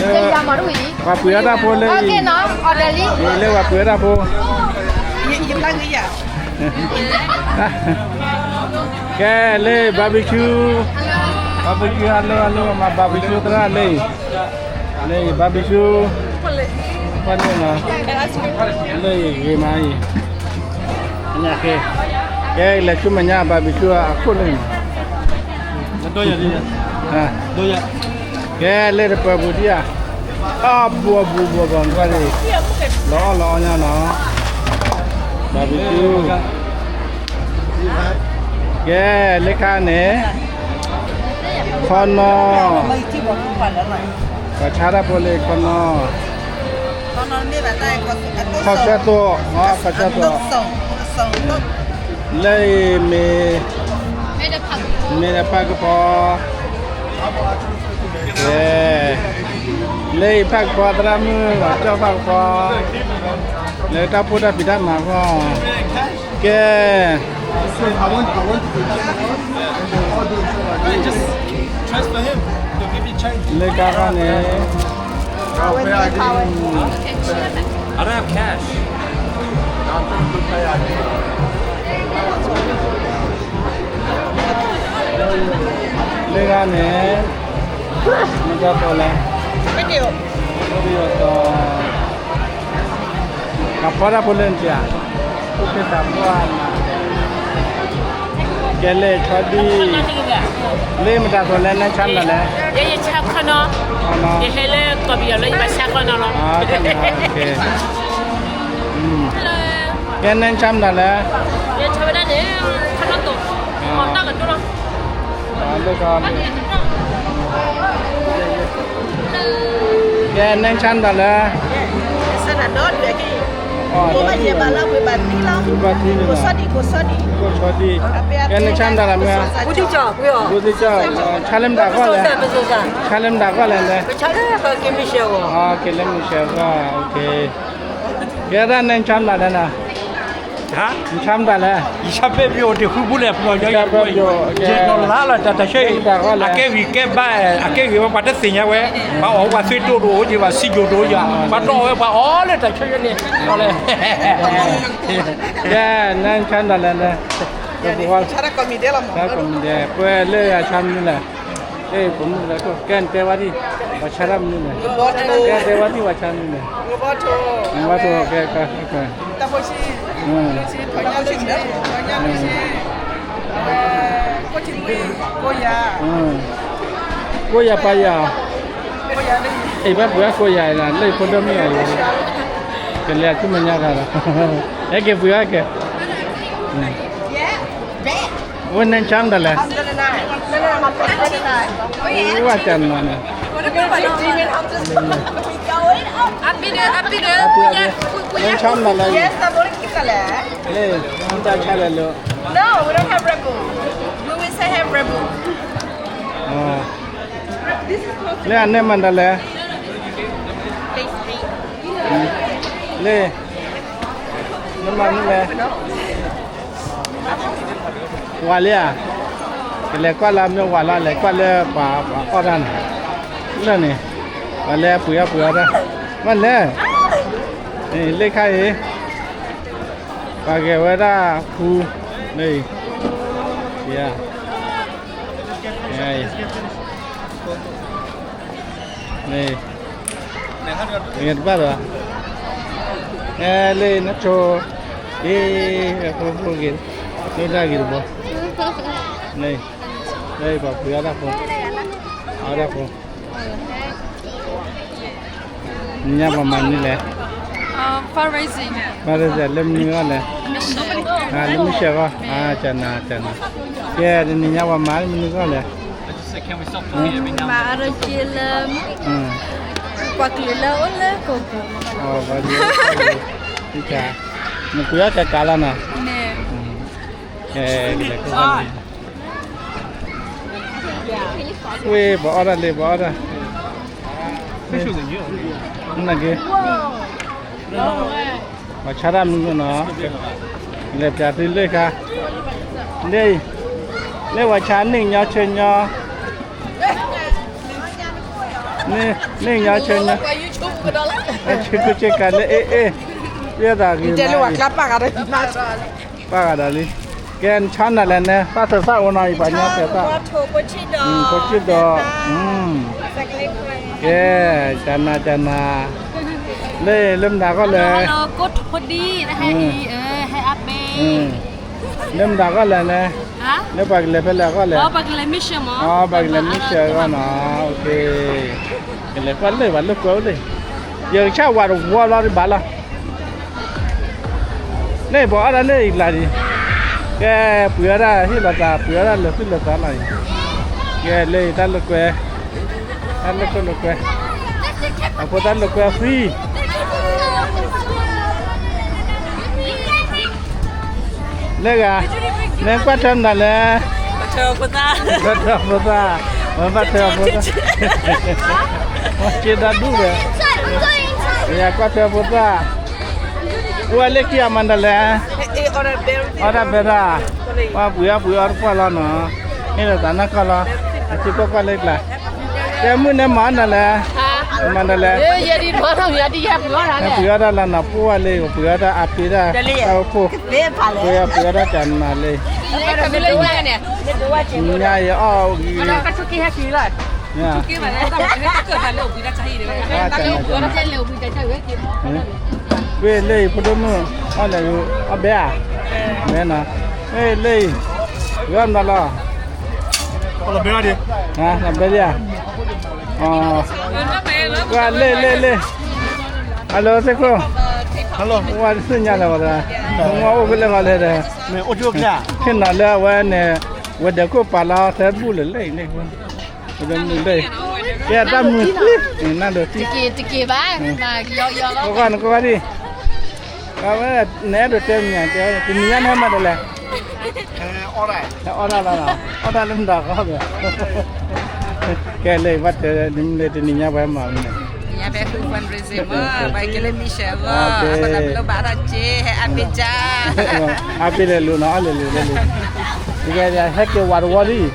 လၢ ပှၤပှ့ၤအီၣ်တၢ်ဖိလၢအံၤ, လၢပှၤပှ့ၤအီၣ်တၢ်ဖိ, ကဲလၢ barbecue, barbecue ဟဲလၢ ဟဲလၢ မၤ barbecue သရၣ်လၢအံၤ, လၢအံၤ barbecue, ပှၤန့ၣ်နီၤ, လၢအံၤဂ့ၤမးအံၤ, ကဲလဲၤဆူမဲာ်ညါ barbecue အခိၣ်လၢအံၤ, ကဲလၢတပၢၤပူၤဒံဧါ, အဘူးအဘူးဘူးဘူးကွၢ်လံ, လီၤအီၣ်လီၤအီၣ်ညါနီၤ, barbecue ကဲလၢခါန့ၣ်, ခီနီၤ, ပှၤဆါတၢ်ဖိလၢခီနီၤ, ခီဆၢသိး, ခီဆၢသိး, လၢအံၤမ့ၢ်, မ့ၢ်ဒၣ်ဖးကပီၤ, ကဲ, လၢအံၤဖးကပီၤသရၣ်မုၣ် ကၠီၣ်ဖးကပီၤ, လၢတၢ်ဖိတၢ်ဖံးတၢ်မၤအဂီၢ်, ကဲ လၢကါဃီန့ၣ်, I don't have cash. လၢဂၤန့ၣ်, မတၤသိးလဲၣ်, အိၣ်ဒီးသိး, ကဖီတၢ်ဖိလၢနထံၣ်ဧါ, အိၣ်ဖဲတၢ်ဖိအနၤ, ကဲလဲၤဆီဒံၣ်, လၢမတၤသိးလဲၣ် နဆါမတၤလဲၣ်, ယဆါခီနီၤ, ယဟဲလၢကီၢ်ပယီၤလၢယဘၣ်ဆါခီနီၤလီၤ, ကဲနဆါမတၤလဲၣ်, ယဆါဝဲဒၣ်န့ၣ်, ခီနီၤသိး, တၢ်ကဒိၣ်လီၤ, ကဲနဆါမတၤလဲၣ်, ကဲနဆါမတၤလဲၣ်မ့ၢ်, ဘူးသံကၠီ, ဆါလၢမတၤဂီၢ်လဲၣ်, ဆါလၢမတၤဂီၢ်လဲၣ်, ကဲလၢမုၢ်ဆဲးဂီၢ်, ကဲဒၣ်နဆါမတၤလဲၣ်နီၤ, နဆါမတၤလဲၣ်, ယဆါပဲပယိၤတ့ၢ်ဃုဘူလဲၣ်, ယဆါပဲပယိၤ, ယလါလီၤတၢ်တၢ်ဆၢအံၤ, အကဲဂံၢ်ကဲဘါ, အကဲဂံၢ်ဝဲပှၤတသ့ၣ်ညါဝဲ, ပှၤအီၣ်ပှၤသွ့တိၢ်တအိၣ်က့ၤဘၣ်, စံယိၣ်တအိၣ်ယၤ, ပှၤတအီၣ်ဝဲပှၤအီၣ်လၢတၢ်ဆၢယဲန့ၣ်, ကဲနဆါမတၤလဲၣ်, ပှဲၤလၢအဆါမနုၤလဲၣ်, ကဲနတဲဝဲဒၣ်, ပှၤဆါတၢ်မနုၤလဲၣ်, ကဲတဲဝဲဒၣ်ပှၤဆါမနုၤလဲၣ်, ဘီထိ, ကဲ, ကိးယၤပှၤယၤ, အ့ၣ်ဘၣ်ပှၤကိးယၤ, လၢဖိဒိၣ်မုၣ်အံၤ, ကလဲၤဆူမဲာ်ညါတၢ်ဒီး, ဟဲက့ၤပှၤဟဲက့ၤ ဝဲနဆါမတၤလဲၣ်, ဝဲကနၤန့ၣ်, နဆါမတၤလဲၣ်, လၢနတၢ်ဆါလဲၣ်လၢ, လၢအနဲမတၤလဲၣ်, လၢ, နမၤမနုၤလဲၣ် ဝၤလံဧါ, ကလဲၤကွၢ်လၢမ့ၢ်ဝၤလီၤ, လဲၤကွၢ်လၢပှၤအီၣ်တၢ်န့ၣ်, လၢန့ၣ်, ပှၤလၢပှ့ၤအီၣ်ပှ့ၤအီတၢ်, မ့ၢ်လဲၣ်, လၢခါအံၤ, ပှၤဂဲၤဝဲဒၣ်ဖူ, လၢအံၤ, ယၤ, ယၤအံၤ, လၢ တဘၣ်ဒီး, အဲ လၢနဆိ, အ့ အဖိဖိဂ့ၤ, လိၣ်တၢ်ဂ့ၤတဘိ, လၢ, လၢပှၤပှ့ၤအီၣ်တၢ်ဖိ, အီၣ်တၢ်ဖိ, နံၤညါပှၤမၤမနုၤလဲၣ်, fundraising လၢမနုၤဂီၢ်လဲၣ်, လၢမုၢ်ဆ့ၣ်ဂီၢ်, ကနၤ ကနၤ, ကဲ တနံၤညါပှၤမၤမနုၤဂီၢ်လဲၣ် မၤအီၣ်တၢ်က့လၢ ပှၤကလုာ်လၢအိၣ်လၢကီၢ်ပူၤ, နကွၢ်အီၣ်ကကးလီၤနီၤ, ဝ့ၢ် ပှၤအီၣ်တၢ်လံ ပှၤအီၣ်တၢ်, နက့ၤ ပှၤဆါတၢ်မနုၤနီၤ, လဲၤပျးသုလၢခါ, လၢ, လၢပှၤဆါန့ၣ်ညီဆၢညီ, န့ၢ်ညီဆၢညီ, ဆ့ကူဆ့ကၤလၢအ့ၣ်အ့ၣ်, ယဲၢ်သးဂ့ၤမး, ပၢ်ဂၤဒီးလံ, ကဲ နဆါနၤလဲၣ်န့ၣ် တၢ်သၢသၣ်အိၣ်နီၤ အံၤပှၤညီသၢသၣ်, ဖိဆံးဒီး, ကဲ, ကနၤ ကနၤ, လၢ လၢမတၤဂီၢ်လဲၣ်, လၢမတၤဂီၢ်လဲၣ်န့ၣ်, လၢပှၤကလဲၤဖဲလဲၣ်အဂီၢ်လဲၣ်, ပှၤကလဲၤမ့ၢ်ဆှၢအဂီၢ်နီၤ, ကလဲၤကွၢ်လၢ ပှၤလိာ်ကွဲအိၣ်လၢ, ယကဆၣ်ဝးတဝီဘျီဒံးဘၣ်လီၤ လၢပှၤအီၣ်တၢ်လၢအံၤကျါဒံး, ကဲ ပှ့ၤအီၣ်တၢ်ဟ့ၣ်လီၤသး ပှ့ၤအီၣ်တၢ်လၢာ်သူၣ်လၢာ်သးလီၤအံၤ, ကဲ လၢအံၤတၢ်လိာ်ကွဲ, တၢ်လိာ်ကွဲလိာ်ကွဲ, အဖိသၣ်လိာ်ကွဲအဖှံ, လၢဂၤ, မ့ၢ်ကွၢ်ထွဲမတၤလဲၣ်, ကွၢ်ထွဲအဖိသၣ်, မ့ၢ်ဘၣ်ထွဲအဖိသၣ်, က့ဒၣ်ဒူၣ်ဒီး, ယကွၢ်ထွဲအဖိသၣ်, အိၣ်ဝဲလၢခံအမၤဒ်လဲၣ်, အီၣ်တၢ်ဘဲတၢ်, ပှၤပှ့ၤအီၣ်ပှ့ၤအီတပှၢ်လီၤနီၤ, ဟ့ၣ်လီၤသးနီၢ်ကီၢ်လီၤ, အစုကွၢ်ကွၢ်လၢကျါ, တဲမုၢ်န့ၣ်မၤဒ်လဲၣ်, မၤဒ်လဲၣ်, ပှ့ၤအီၣ်တၢ်လီၤနီၤ ပှ့ၤဝဲလၢ ပှ့ၤအီၣ်တၢ်အပ့ၤတၢ်အဖိ, ပှ့ၤအီၣ်ပှ့ၤအီၣ်တၢ်ကနၤလံ, ညါယအီၣ်ဂ့ၤ, ဝ့ၢ်လၢအံၤဖိဒိၣ်မုၣ်, အီၣ်လဲၣ်, အီၣ်ဘဲဧါ, ဘဲနီၤ, ဝ့ၢ်လၢအံၤ, ဂီၢ်မနီၤလီၤ, လီၤဘဲဒံးဧါ, ကွၢ်လၢလၢလၢ, hello သ့ၣ်ခိၣ်, ဝါသ့ၣ်ညါလၢၤဘၣ်တဂၤ, မ့ၢ်အိၣ်ဖဲလဲၣ်ဂီၤလဲၣ်ဒီး, ဟ့ၣ်နီၤလၢအဝဲန့ၣ်, ဝဲၤဒၢးခိၣ်ပာ်လီၤသဲဘူၣ်လၢလၢအံၤန့ၣ်, ဝဲၤဒၢးမုၢ်လၢအံၤ, ကဲတၢ်မုၢ်သံ, နၢ်ဒိးသံ, တက့ၤဘၣ်, ကိးဂၤနကိးဂၤဒံး, အဝဲ, နအဲၣ်ဒိးတဲမံၤညါတဲ, တနံၤညါနဟဲမၤဒ်လဲၣ်, အီၣ်တၢ်လီၤ, အီၣ်တၢ်လၢမတၤဂီၢ်ဒီး, ကဲလၢဘၣ်တဲ, နမ့ၢ်လၢတနံၤညါပှၤဟဲမၤမနုၤလဲၣ်, တနံၤညါဖဲ fundraising မ့ၢ် ပှၤက့ၤလၢမံၤစၢၤအဂီၢ်, ပှၤတၢ်ဘျၢဘၣ်တၢ်စ့ ဟဲအါမ့ၢ်ကၢ်, အါပ့ၤလဲၤလိာ်နီၤ အီၣ်လဲၤလိာ်လဲၤလိာ်, ယကဟဲက့ၤဝးတဝီလံ,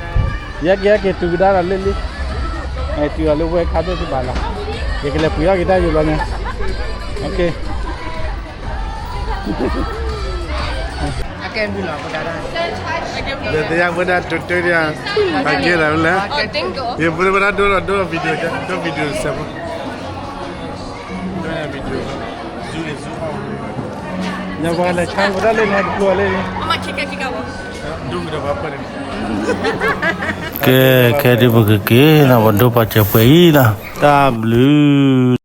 ယဟဲက့ၤဟဲက့ၤတုၤကဒါဒီးလၢလံ, တုၤအီၤလၢဝဲခါဒိၣ်တဘၣ်လီၤ, ယကလဲၤပှ့ၤအီၣ်က့ၤတၢ်ယိၤလီၤန့ၣ်, ကဲမုၢ်လီၤ, ဒီးသ့ၣ်ညါဝဲဒၣ်တိၤတၢၢ်ဒံးဧါ, အကဲလၢ်လၢ, ယပဝဲဒၣ်ဒိၣ်ဒီးဒိၣ် video ဒိၣ် video စဲးဖိ, ဒိၣ် video, ညါပှၤလဲၤဆါပတၢ်လၢညါတကျိၤလၢ, ကဲ ကဲဒ်ပကက့ၤနီၤ ပဒိၣ်ပာ်စၢၤပှဲၤအံၤနီၤ တၢ်ဘျုး